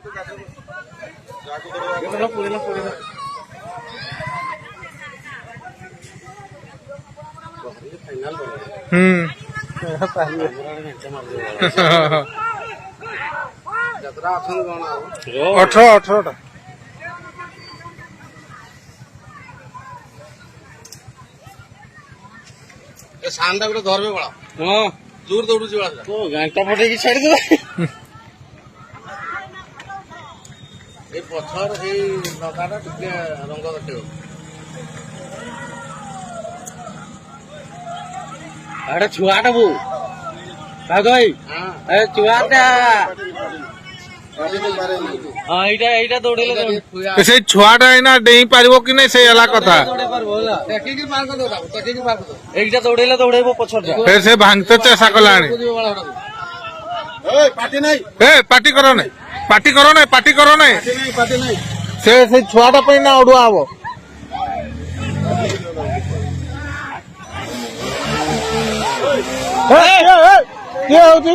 ହୁଁ। କେତେଟା ଅଛନ୍ତି କଣ ଆଉ? 18, 18ଟା। ଏ ସାନଟା ଗୋଟେ ଧରବେ ବଳ। ହଁ। ଜୋର ଦୌଡୁଛି ବଳ ସେଟା। ଗାଣ୍ଟା ଫଟେଇକି ଛାଡିଦେବେ। ଏଇ ପଛର ସେଇ ଲଗାଟା ଟିକେ ରଙ୍ଗ ଦେଖେଇବ। ଆରେ ଛୁଆଟା ବୋଉ, ଭାଗ ଭାଇ। ହଁ। ଏ ଛୁଆଟା। ହଁ, ଏଇଟା ଏଇଟା ଦୌଡେଇଲେ ସେଇ ଛୁଆଟା ଏଇନା ଡେଇଁ ପାରିବ କି ନାଇଁ, ସେଇ ହେଲା କଥା। ଦୌଡେଇ ପାରିବ ହେଲା। ଟେକିକି ପାର କରିଦବ ତାକୁ, ଟେକିକି ପାର କରିଦବ। ଏଇଟା ଦୌଡେଇଲେ ଦୌଡେଇବ ପଛରଟା। ଫେର ସେ ଭାଙ୍ଗତେ ଚେଷ୍ଟା କଲାଣି। କୁଦିବ ବାଳ ସେଟାକୁ। ଏ ପାଟି କର ନାଇଁ, ପାଟି କର ନାଇଁ, ପାଟି କର ନାଇଁ। ପାଟି ନାଇଁ। ସେ ସେଇ ଛୁଆଟା ପାଇଁ ନା ଅଡୁଆ ହବ। କିଏ ହଉଛି?